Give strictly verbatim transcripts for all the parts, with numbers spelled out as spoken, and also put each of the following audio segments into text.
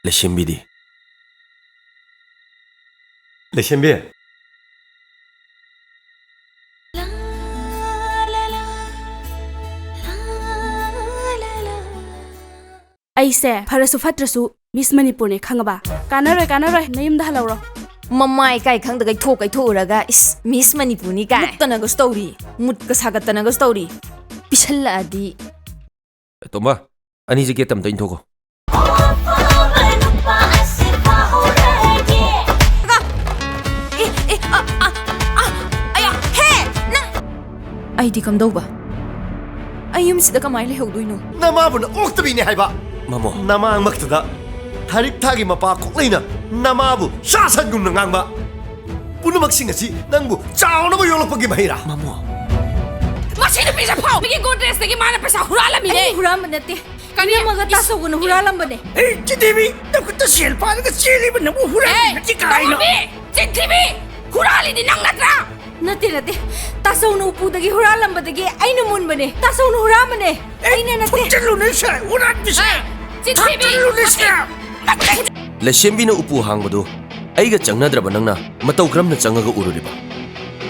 ꯂꯩꯁꯦꯝꯕꯤꯗꯤ? ꯂꯩꯁꯦꯝꯕꯤ? ꯑꯩꯁꯦ ꯐꯔꯁꯨ ꯐꯠꯇ꯭ꯔꯁꯨ ꯃꯤꯁ ꯃꯅꯤꯄꯨꯔꯅꯦ, ꯈꯪꯉꯕ? ꯀꯥꯟꯅꯔꯣꯏ, ꯀꯥꯟꯅꯔꯣꯏ, ꯅꯌꯨꯝꯗ ꯍꯜꯂꯧꯔꯣ꯫ ꯃꯃꯥꯏ ꯀꯥꯏ ꯈꯪꯗꯒꯩ ꯊꯣꯛ ꯀꯩꯊꯣꯛꯎꯔꯒ, ꯏꯁ, ꯃꯤꯁ ꯃꯅꯤꯄꯨꯔꯅꯤ ꯀꯥꯏ꯫ ꯃꯨꯠꯇꯅꯒꯁꯨ ꯇꯧꯔꯤ, ꯃꯨꯠꯀ ꯁꯥꯒꯠꯇꯅꯒꯁꯨ ꯇꯧꯔꯤ꯫ ꯄꯤꯁꯜꯂꯛꯑꯗꯤ꯫ ꯇꯣꯝꯕ, ꯑꯅꯤꯁꯦ ꯒꯦꯠꯇ ꯑꯝꯇ ꯏꯟꯊꯣꯛꯈꯣ꯫ ꯑꯦ, ꯑꯦ, ꯑ, ꯑ, ꯑ, ꯑꯌꯥ, ꯍꯦ, ꯅꯪ! ꯑꯩꯗꯤ ꯀꯝꯗꯧꯕ? ꯑꯩ ꯌꯨꯝꯁꯤꯗ ꯀꯃꯥꯏꯅ ꯂꯩꯍꯧꯗꯣꯏꯅꯣ? ꯅꯃꯥꯕꯨ ꯅ ꯑꯣꯛꯇꯕꯤꯅꯦ ꯍꯥꯏꯕ꯫ ꯃꯃꯣ꯫ ꯅꯃꯥꯡꯃꯛꯇꯗ ꯊꯥꯔꯤꯛ ꯊꯥꯒꯤ ꯃꯄꯥ ꯀꯣꯛꯂꯩꯅ ꯅꯃꯥꯕꯨ ꯁꯥ ꯁꯟꯒꯨꯝꯅ ꯉꯥꯡꯕ꯫ ꯄꯨꯝꯅꯃꯛꯁꯤꯡ ꯑꯁꯤ ꯅꯪꯕꯨ ꯆꯥꯎꯅꯕ ꯌꯣꯛꯂꯛꯄꯒꯤ ꯃꯍꯩꯔꯥ? ꯃꯃꯣ꯫ ꯃꯁꯤ ꯅꯨꯄꯤꯁꯦ ꯐꯥꯎ! ꯃꯤꯒꯤ ꯒꯣꯗ꯭ꯔꯦꯖꯇꯒꯤ ꯃꯥꯅ ꯄꯩꯁꯥ ꯍꯨꯔꯥꯜꯂꯝꯃꯤꯅꯦ꯫ ꯑꯩꯅ ꯍꯨꯔꯥꯟꯕ ꯅꯠꯇꯦ꯫ ꯀꯔꯤ? ꯏꯅꯝꯃꯒ ꯏꯁ! ꯇꯥꯆꯧꯒꯅ ꯍꯨꯔꯥꯜꯂꯝꯕꯅꯦ꯫ ꯑꯦ, ꯆꯤꯊꯤꯕꯤ, ꯅꯈꯨꯠꯇ ꯁꯦꯜ ꯄꯥꯏꯔꯒ ꯆꯦꯜꯂꯤꯕ ꯅꯪꯕꯨ ꯍꯨꯔꯥꯟꯕꯤ ꯑꯦ, ꯅꯠꯇꯦ ꯀꯥꯏꯅ꯫ ꯅꯃꯥꯕꯤ! ꯆꯤꯊꯤꯕꯤ! ꯍꯨꯔꯥꯜꯂꯤꯗꯤ ꯅꯪ ꯅꯠꯇ꯭ꯔꯥ? ꯅꯠꯇꯦ, ꯅꯠꯇꯦ꯫ ꯇꯥꯆꯧꯅ ꯎꯄꯨꯗꯒꯤ ꯍꯨꯔꯥꯜꯂꯝꯕꯗꯒꯤ ꯑꯩꯅ ꯃꯨꯟꯕꯅꯦ꯫ ꯇꯥꯆꯧꯅ ꯍꯨꯔꯥꯟꯕꯅꯦ꯫ ꯑꯦ, ꯑꯩꯅ ꯅꯠꯇꯦ꯫ ꯊꯣꯛꯆꯜꯂꯨꯅꯦ ꯁꯦ, ꯍꯨꯔꯥꯟꯕꯤꯁꯦ꯫ ꯑꯦ, ꯆꯤꯊꯤꯕꯤ! ꯊꯣꯛꯆꯜꯂꯨꯅꯦ ꯁꯦ꯫ ꯅꯠꯇꯦ꯫ ꯂꯩꯁꯦꯝꯕꯤꯅ ꯎꯄꯨ ꯍꯥꯡꯕꯗꯨ ꯑꯩꯒ ꯆꯪꯅꯗ꯭ꯔꯕ ꯅꯪꯅ ꯃꯇꯧ ꯀꯔꯝꯅ ꯆꯪꯉꯒ ꯎꯔꯨꯔꯤꯕ?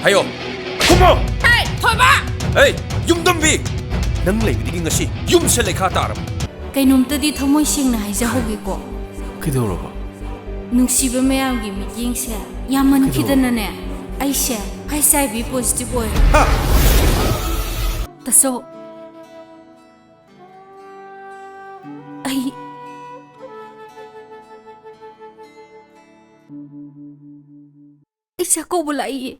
ꯍꯥꯏꯌꯣ꯫ ꯈꯨꯝꯃꯣ! ꯍꯦ, ꯊꯣꯏꯕ! ꯍꯦ, ꯌꯨꯝꯗꯝꯕꯤ! ꯅꯪ ꯂꯩꯕꯗꯒꯤ ꯉꯁꯤ ꯌꯨꯝꯁꯦ ꯂꯩꯈꯥ ꯇꯥꯔꯕ꯫ ꯀꯩꯅꯣꯝꯇꯗꯤ ꯊꯃꯣꯏ ꯁꯦꯡꯅ ꯍꯥꯏꯖꯍꯧꯒꯦꯀꯣ꯫ ꯀꯩꯗꯧꯔꯕ? ꯅꯨꯡꯁꯤꯕ ꯃꯌꯥꯝꯒꯤ ꯃꯤꯠꯌꯦꯡꯁꯦ ꯌꯥꯝꯃꯟꯈꯤꯗꯅꯅꯦ, ꯑꯩꯁꯦ ꯍꯩꯆ ꯑꯥꯏ ꯚꯤ ꯄꯣꯖꯤꯇꯤꯚ ꯑꯣꯏꯔꯦ꯫ ꯍꯥ! ꯇꯥꯆꯧ, ꯑꯩ, ꯑꯩ ꯆꯥꯛꯀꯧꯕ ꯂꯥꯛꯏꯌꯦ꯫